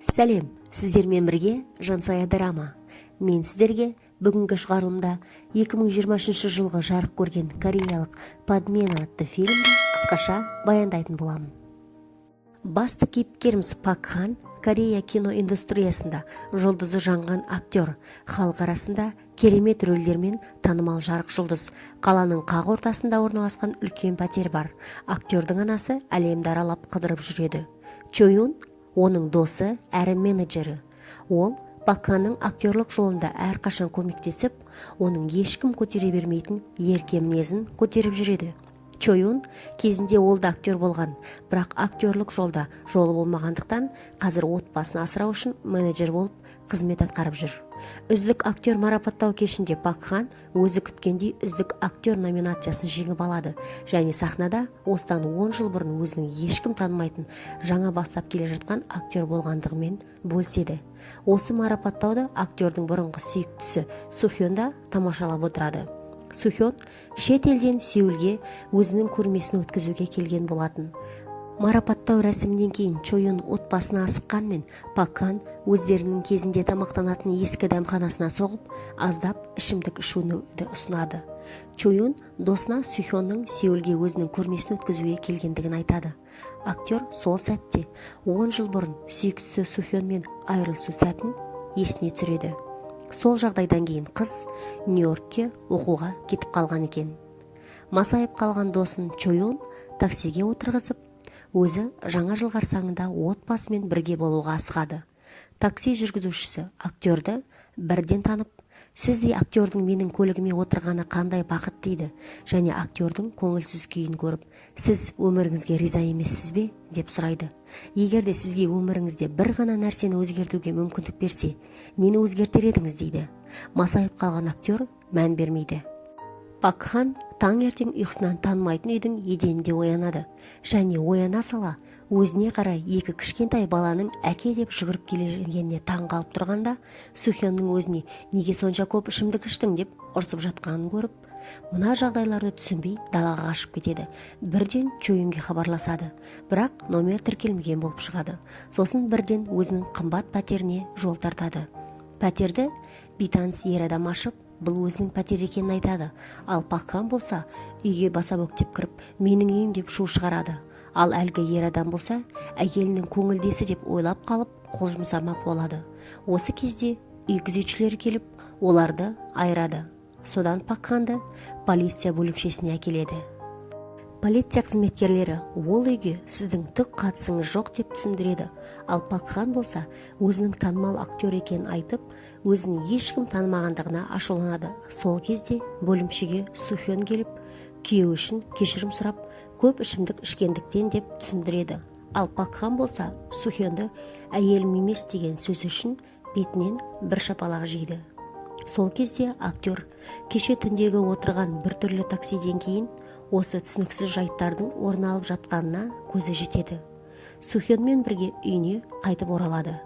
Сәлем! Сіздермен бірге Жансая драма. Мен сіздерге бүгінгі шығарылымда 2023 жылғы жарық көрген кореялық «Подмена» атты фильмді қысқаша баяндайтын боламын. Басты кейіпкеріміз Пак Хан Корея кино индустриясында жұлдызы жанған актер, халық арасында керемет рөлдермен танымал жарық жұлдыз. Қаланың қақ ортасында орналасқан үлкен пәтер бар. Актердің анасы әлемді аралап, қыдырып жүреді. Чоюн оның досы әрі менеджері. Ол Пак Ханның актерлік жолында әрқашан көмектесіп, оның ешкім көтере бермейтін ерке мінезін көтеріп жүреді. Чоюн кезінде ол да актер болған, бірақ актерлік жолда жолы болмағандықтан, қазір отбасын асырау үшін менеджер болып қызмет атқарып жүр. Үздік актер марапаттау кешінде Пак Хан өзі күткендей үздік актер номинациясын жеңіп алады және сахнада осыдан 10 жыл бұрын өзінің ешкім танымайтын, жаңа бастап келе жатқан актер болғандығымен бөліседі. Осы марапаттауды актердің бұрынғы сүйіктісі Сухён да тамашалап отырады. Сухён шет елден Сеулге өзінің көрмесін өткізуге келген болатын. Марапаттау рәсімінен кейін Чоюн отбасына асыққанмен, Пак Хан өздерінің кезінде тамақтанатын ескі дәмханасына соғып, аздап ішімдік ішуді ұсынады. Чоюн досына Сухённың Сеулге өзінің көрмесін өткізуге келгендігін айтады. Актер сол сәтте 10 жыл бұрын сүйіктісі Сухёнмен айырылысу сәтін есіне түсіреді. Сол жағдайдан кейін қыз Нью-Йоркке оқуға кетіп қалған екен. Масайып қалған досын Чоюн таксиге отырғызып, өзі жаңа жыл қарсаңында отбасымен бірге болуға асығады. Такси жүргізушісі актерді бірден танып, «Сіздей актердің менің көлігіме отырғаны қандай бақыт», – дейді және актердің көңілсіз күйін көріп, «Сіз өміріңізге риза емессіз бе?» – деп сұрайды. «Егер де сізге өміріңізде бір ғана нәрсені өзгертуге мүмкіндік берсе, нені өзгертер едіңіз?» – дейді. Масайып қалған актер мән бермейді. Пак Хан таңертең ұйқысынан танымайтын үйдің еденінде оянады және ояна сала өзіне қарай екі кішкентай баланың «Әке!» деп жүгіріп келе келгеніне таң қалып тұрғанда, Сухённың өзіне «Неге сонша көп ішімдік іштің?» деп ұрсып жатқанын көріп, мына жағдайларды түсінбей, далаға қашып кетеді. Бірден Чоюнге хабарласады, бірақ номер тіркелмеген болып шығады. Сосын бірден өзінің қымбат пәтеріне жол тартады. Пәтерді бейтаныс ер адам ашып, бұл өзінің пәтері екенін айтады. Ал Пак Хан болса, үйге баса көктеп кіріп, «Менің үйім!» деп шу шығарады. Ал әлгі ер адам болса, әйелінің көңілдесі деп ойлап қалып, қол жұмсамақ болады. Осы кезде үй күзетшілері келіп, оларды айырады. Содан Пак Ханды полиция бөлімшесіне әкеледі. Полиция қызметкерлері ол үйге сіздің түк қатысыңыз жоқ деп түсіндіреді. Ал Пак Хан болса, өзінің танымал актер екенін айтып, өзін ешкім танымағандығына ашуланады. Сол кезде бөлімшеге Сухён келіп, күйеуі үшін кешірім сұрап, көп ішімдік ішкендіктен деп түсіндіреді. Ал Пак Хан болса, Сухёнді «әйелім емес» деген сөзі үшін бетінен бір шапалақ жейді. Сол кезде актер кеше түндегі отырған біртүрлі таксиден кейін осы түсініксіз жайттардың орын алып жатқанына көзі жетеді. Сухёнмен бірге үйіне қайтып оралады.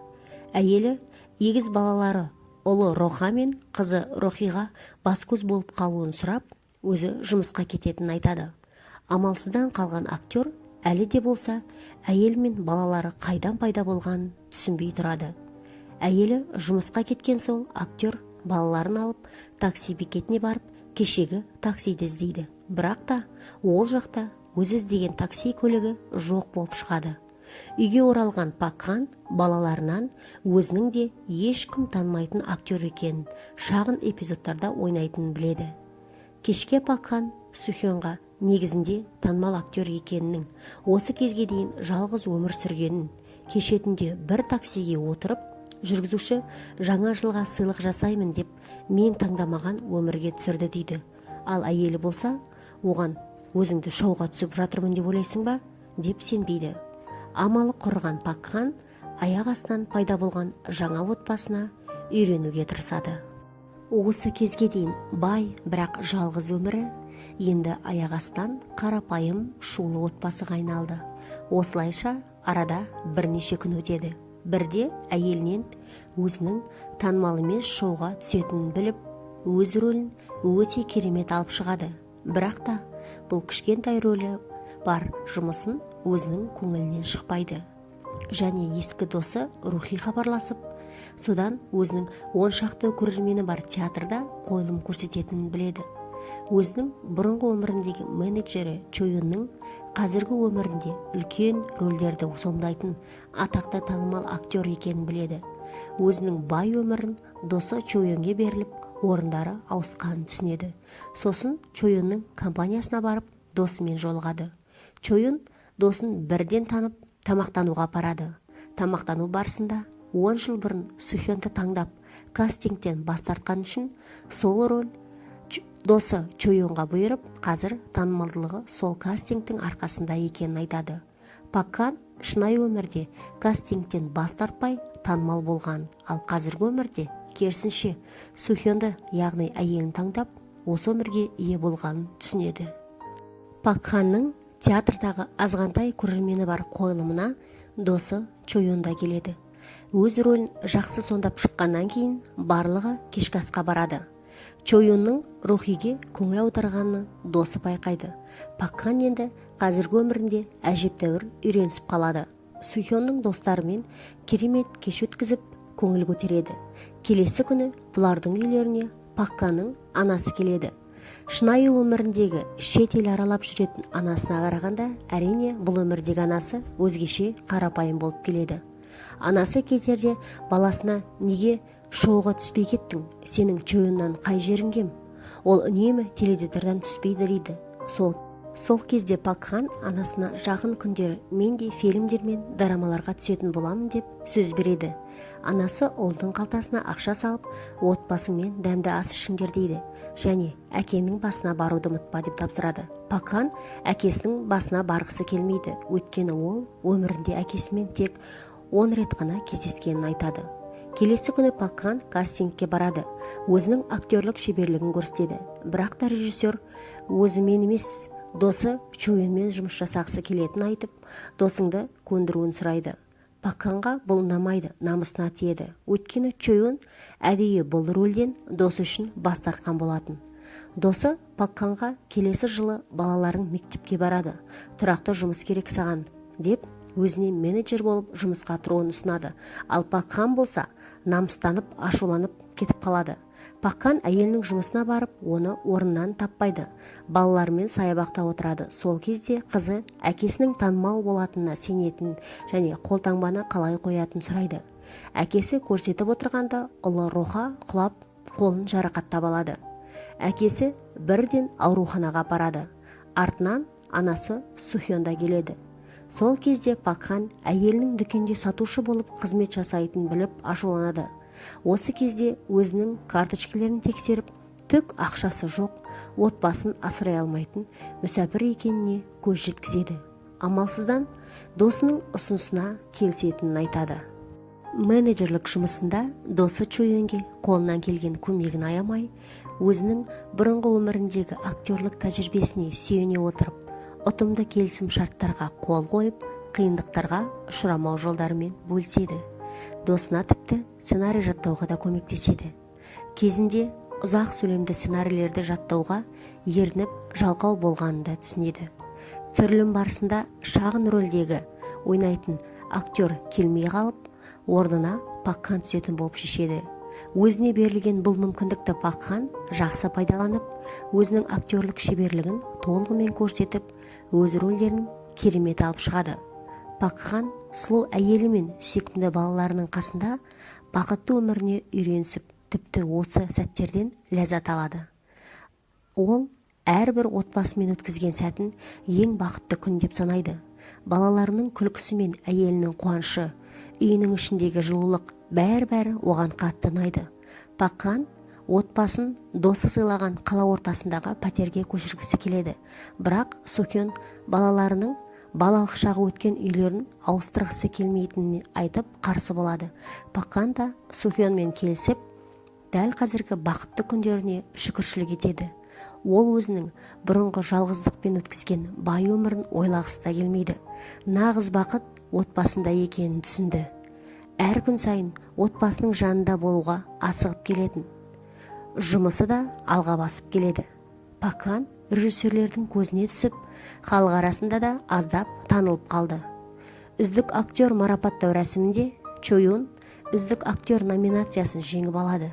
Әйелі егіз балалары, ұлы Роха мен қызы Рохиға бас-көз болып қалуын сұрап, өзі жұмысқа кететінін айтады. Амалсыздан қалған актер әлі де болса әйел мен балалары қайдан пайда болғанын түсінбей тұрады. Әйелі жұмысқа кеткен соң, актер балаларын алып, такси бекетіне барып, кешегі таксиді іздейді. Бірақ та ол жақта өзі іздеген такси көлігі жоқ болып шығады. Үйге оралған Пак Хан балаларынан өзінің де ешкім танымайтын актер екенін, шағын эпизодтарда ойнайтынын біледі. Кешке Пак Хан Сухёнға негізінде танымал актер екенінің, осы кезге дейін жалғыз өмір сүргенін, кеше түнде бір таксиге отырып, жүргізуші «Жаңа жылға сыйлық жасаймын» деп, мен таңдамаған өмірге түсірді дейді. Ал әйелі болса, оған «Өзіңді шоуға түсіп жатырмын деп ойлайсың ба?» деп сенбейді. Амалы құрыған Пак Хан аяқ астынан пайда болған жаңа отбасына үйренуге тырысады. Осы кезге дейін бай, бірақ жалғыз өмірі енді аяқ астынан қарапайым шулы отбасыға айналды. Осылайша арада бірнеше күн өтеді. Бірде әйелінен өзінің танымал емес шоуға түсетінін біліп, өз рөлін өте керемет алып шығады. Бірақ та бұл кішкентай рөлі бар жұмысын өзінің көңілінен шықпайды. Және ескі досы Рухи хабарласып, содан өзінің 10 шақты көрермені бар театрда қойылым көрсететінін біледі. Өзінің бұрынғы өміріндегі менеджері Чоюнның қазіргі өмірінде үлкен рөлдерді сомдайтын атақты, танымал актер екенін біледі. Өзінің бай өмірін досы Чоюнге беріліп, орындары ауысқанын түсінеді. Сосын Чоюнның компаниясына барып, досымен жолығады. Чоюн досын бірден танып, тамақтануға апарады. Тамақтану барысында 10 жыл бұрын Сухёнді таңдап, кастингтен бас тартқан үшін сол роль досы Чоюнға бұйырып, қазір танымалдылығы сол кастингтің арқасында екенін айтады. Паккан шынайы өмірде кастингтен бас тартпай танымал болған, ал қазіргі өмірде керісінше, Сухёнді, яғни әйелін таңдап, осы өмірге ие болғанын түсінеді. Пакханның театрдағы азғантай көрермені бар қойылымына досы Чоюн да келеді. Өз рөлін жақсы сомдап шыққаннан кейін барлығы кешкі асқа барады. Чоюнның Рухиге көңіл аударғанын досы байқайды. Пакхан енді қазіргі өмірінде әжептәуір үйренісіп қалады. Сухённың достарымен керемет кеш өткізіп, көңіл көтереді. Келесі күні бұлардың үйлеріне Пакканың анасы келеді. Шынайы өміріндегі шет ел аралап жүретін анасына қарағанда, әрине, бұл өмірдегі анасы өзгеше қарапайым болып келеді. Анасы кетерде баласына: «Неге шоуға түспей кеттің? Сенің Чоюннан қай жерің кем? Ол үнемі теледидардан түспейді», – дейді. Сол кезде Пакхан анасына жақын күндері мен де фильмдер мен дорамаларға түсетін боламын деп сөз береді. Анасы ұлдың қалтасына ақша салып, «Отбасыңмен дәмді ас ішіңдер», – дейді және «Әкеңнің басына баруды ұмытпа» деп тапсырады. Пакхан әкесінің басына барғысы келмейді, өйткені ол өмірінде әкесімен тек 10 рет қана кездескенін айтады. Келесі күні Пакхан кастингке барады, өзінің актерлік шеберлігін көрсетеді. Бірақ та режиссер өзімен емес, досы Чоюнмен жұмыс жасағысы келетінін айтып, досыңды көндіруін сұрайды. Пакханға бұл ұнамайды, намысына тиеді, өйткені Чоюн әдейі бұл рөлден досы үшін бас тартқан болатын. Досы Пакханға: «Келесі жылы балаларың мектепке барады, тұрақты жұмыс керек саған», – деп, өзіне менеджер болып жұмысқа тұруын ұсынады. Ал Пакхан болса намыстанып, ашуланып кетіп қалады. Пакхан әйелінің жұмысына барып, оны орнынан таппайды, балаларымен саябақта отырады. Сол кезде қызы әкесінің танымал болатынына сенетінін және қолтаңбаны қалай қоятынын сұрайды. Әкесі көрсетіп отырғанда, ұлы Роха құлап, қолын жарақаттап алады. Әкесі бірден ауруханаға апарады. Артынан анасы Сухён да келеді. Сол кезде Пакхан әйелінің дүкенде сатушы болып қызмет жасайтынын біліп, ашуланады. Осы кезде өзінің карточкалерін тексеріп, түк ақшасы жоқ, отбасын асырай алмайтын мүсәпір екеніне көз жеткізеді. Амалсыздан досының ұсынысына келісетінін айтады. Менеджерлік жұмысында досы Чоюнге қолынан келген көмегін аямай, өзінің бұрынғы өміріндегі актерлік тәжірибесіне сүйене отырып, ұтымды келісім шарттарға қол қойып, қиындықтарға ұшырамау жолдарымен бөліседі. Досына тіпті сценарий жаттауға да көмектеседі. Кезінде ұзақ сөйлемді сценарийлерді жаттауға ерініп, жалқау болғанын да түсінеді. Түсірілім барысында шағын рөлдегі ойнайтын актер келмей қалып, орнына Пакхан түсетін болып шешеді. Өзіне берілген бұл мүмкіндікті Пакхан жақсы пайдаланып, өзінің актерлік шеберлігін толығымен көрсетіп, өз рөлдерін керемет алып шығады. Пакхан сұлу әйелі мен сүйкімді балаларының қасында бақытты өміріне үйренісіп, тіпті осы сәттерден ләззат алады. Ол әрбір отбасымен өткізген сәтін ең бақытты күн деп санайды. Балаларының күлкісі мен әйелінің қуанышы, үйінің ішіндегі жылулық, бәрі-бәрі оған қатты ұнайды. Пакхан отбасын досы сыйлаған қала ортасындағы пәтерге көшіргісі келеді. Бірақ Сукен балаларының балалық шағы өткен үйлерін ауыстырғысы келмейтінін айтып, қарсы болады. Пакхан да Сухёнмен келісіп, дәл қазіргі бақытты күндеріне шүкіршілік етеді. Ол өзінің бұрынғы жалғыздықпен өткізген бай өмірін ойлағысы да келмейді. Нағыз бақыт отбасында екенін түсінді. Әр күн сайын отбасының жанында болуға асығып келетін. Жұмысы да алға басып келеді. Пакхан режиссерлердің көзіне түсіп, халық арасында да аздап танылып қалды. Үздік актер марапаттау рәсімінде Чоюн үздік актер номинациясын жеңіп алады.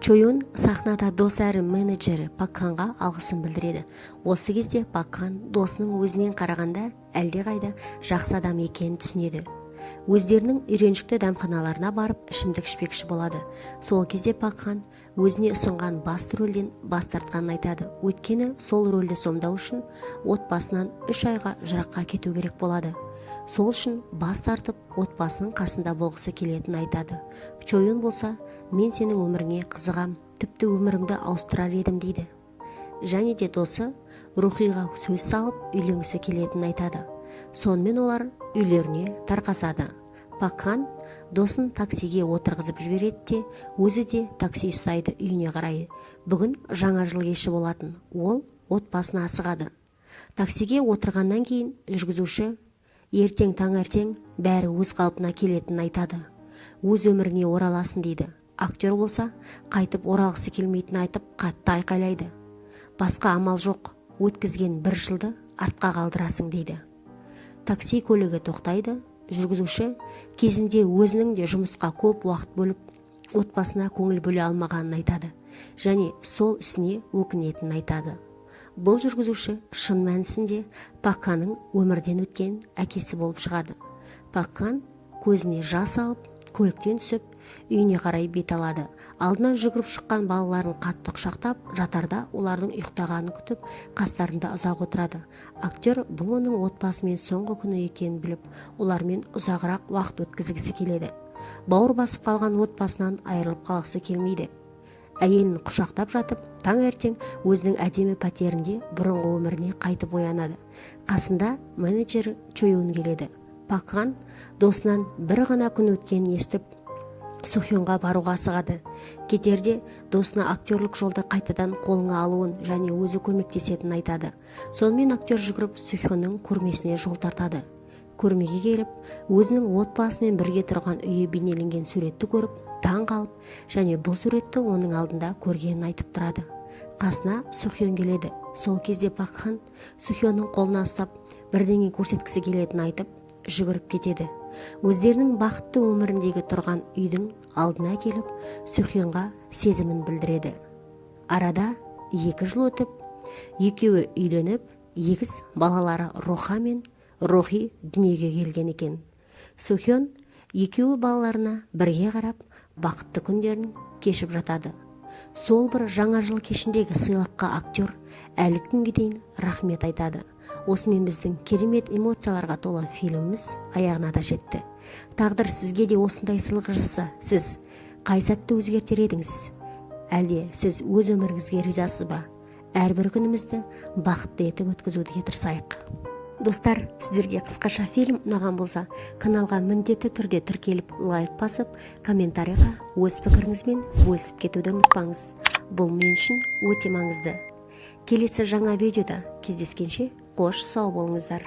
Чоюн сахнада дос әрі менеджері Пакханға алғысын білдіреді. Осы кезде Пакхан досының өзінен қарағанда әлдеқайда жақсы адам екенін түсінеді. Өздерінің үйреншікті дәмханаларына барып, ішімдік ішпекші болады. Сол кезде Пакхан өзіне ұсынған басты рөлден бас тартқанын айтады, өйткені сол рөлді сомдау үшін отбасынан 3 айға жыраққа кету керек болады. Сол үшін бас тартып, отбасының қасында болғысы келетінін айтады. Чоюн болса, «Мен сенің өміріңе қызығам, тіпті өмірімді ауыстырар едім», – дейді. Және де досы Рухиға сөз салып, үйленгісі келетінін айтады. Сонымен олар үйлеріне тарқасады. Пакхан досын таксиге отырғызып жібереді де, өзі де такси ұстайды үйіне қарай. Бүгін жаңа жыл кеші болатын, ол отбасына асығады. Таксиге отырғаннан кейін жүргізуші ертең таңертең бәрі өз қалпына келетінін айтады, өз өміріңе ораласың дейді. Актер болса, қайтып оралғысы келмейтінін айтып, қатты айқайлайды. «Басқа амал жоқ, өткізген бір жылды артқа қалдырасың», – дейді. Такси көлігі тоқтайды. Жүргізуші кезінде өзінің де жұмысқа көп уақыт бөліп, отбасына көңіл бөле алмағанын айтады және сол ісіне өкінетінін айтады. Бұл жүргізуші шын мәнісінде Пакханның өмірден өткен әкесі болып шығады. Пакхан көзіне жас алып, көліктен түсіп, үйіне қарай бет алады. Алдынан жүгіріп шыққан балаларын қатты құшақтап, жатарда олардың ұйықтағанын күтіп, қастарында ұзақ отырады. Актер бұл оның отбасымен соңғы күні екенін біліп, олармен ұзағырақ уақыт өткізгісі келеді. Бауыр басып қалған отбасынан айырылып қалғысы келмейді. Әйелін құшақтап жатып, таңертең өзінің әдемі пәтерінде бұрынғы өміріне қайтып оянады. Қасында менеджер Чоюн келеді. Пакхан досынан бір ғана күн өткенін естіп, Сухёнға баруға асығады. Кетерде досына актерлік жолды қайтадан қолыңа алуын және өзі көмектесетінін айтады. Сонымен актер жүгіріп Сухённың көрмесіне жол тартады. Көрмеге келіп, өзінің отбасымен бірге тұрған үйі бейнеленген суретті көріп, таң қалып және бұл суретті оның алдында көргенін айтып тұрады. Қасына Сухён келеді. Сол кезде Пакхан Сухённың қолына ұстап, бірдеңе көрсеткісі келетінін айтып, жүгіріп кетеді. Өздерінің бақытты өміріндегі тұрған үйдің алдына келіп, Сухёнға сезімін білдіреді. Арада 2 жыл өтіп, екеуі үйленіп, егіз балалары Роха мен Рохи дүниеге келген екен. Сухён екеуі балаларына бірге қарап, бақытты күндерін кешіп жатады. Сол бір жаңа жыл кешіндегі сыйлыққа актер әлі күнге дейін рахмет айтады. Осымен біздің керемет эмоцияларға толы фильміміз аяғына да жетті. Тағдыр сізге де осындай сыйлық жасаса, сіз қай сәтті өзгертер едіңіз? Әлде сіз өз өміріңізге ризасыз ба? Әрбір күнімізді бақытты етіп өткізуге тырысайық. Достар, сіздерге қысқаша фильм ұнаған болса, каналға міндетті түрде тіркеліп, лайк басып, комментарийға өз пікіріңізбен бөлісіп кетуді ұмытпаңыз. Бұл мен үшін өте маңызды. Келесі жаңа видеода кездескенше, қош сау болыңыздар.